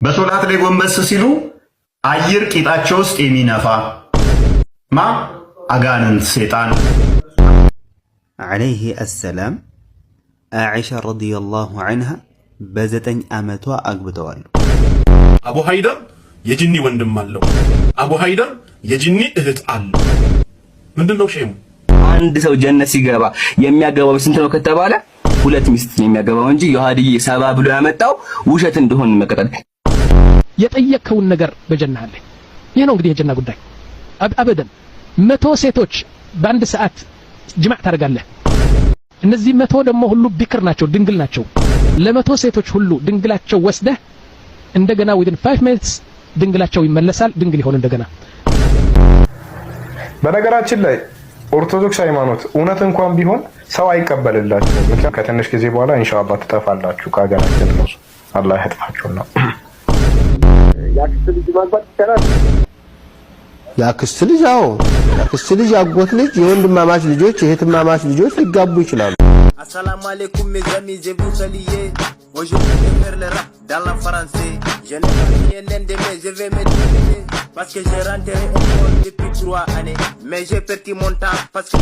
በሶላት ላይ ጎንበስ ሲሉ አየር ቂጣቸው ውስጥ የሚነፋ ማ አጋንንት ሴጣን። ዓለይሂ አሰላም ዓኢሻ ረዲየላሁ ዐንሃ በ9 ዓመቷ አግብተዋል። አቡ ሃይደር የጅኒ ወንድም አለው። አቡ ሃይደር የጅኒ እህት አለው። ምንድነው shame ኡ? አንድ ሰው ጀነት ሲገባ የሚያገባው ስንት ነው ከተባለ ሁለት ሚስት ነው የሚያገባው እንጂ የሃዲዬ 70 ብሎ ያመጣው ውሸት እንደሆነ መቀጠል። የጠየቅከውን ነገር በጀና አለ። ይህ ነው እንግዲህ የጀና ጉዳይ። አበደን 100 ሴቶች በአንድ ሰዓት ጅማዕ ታደርጋለህ። እነዚህ 100 ደግሞ ሁሉ ቢክር ናቸው፣ ድንግል ናቸው። ለ100 ሴቶች ሁሉ ድንግላቸው ወስደህ እንደገና within 5 minutes ድንግላቸው ይመለሳል፣ ድንግል ይሆን እንደገና። በነገራችን ላይ ኦርቶዶክስ ሃይማኖት እውነት እንኳን ቢሆን ሰው አይቀበልላችሁም። ምክንያቱም ከትንሽ ጊዜ በኋላ ኢንሻአላህ ትጠፋላችሁ ከሀገራችን ራሱ አላህ ያጥፋችሁና። የአክስት ልጅ ማግባት ይቻላል? የአክስት ልጅ አዎ፣ የአክስት ልጅ፣ የአጎት ልጅ፣ የወንድማማች ልጆች፣ የእህትማማች ልጆች ሊጋቡ ይችላሉ። Assalamu alaikum mes amis, je vous salue. Aujourd'hui je vais faire le rap dans la français. Je n'ai pas bien l'un mais je vais me débrouiller. Parce que j'ai rentré école depuis 3 années. Mais j'ai perdu mon temps parce que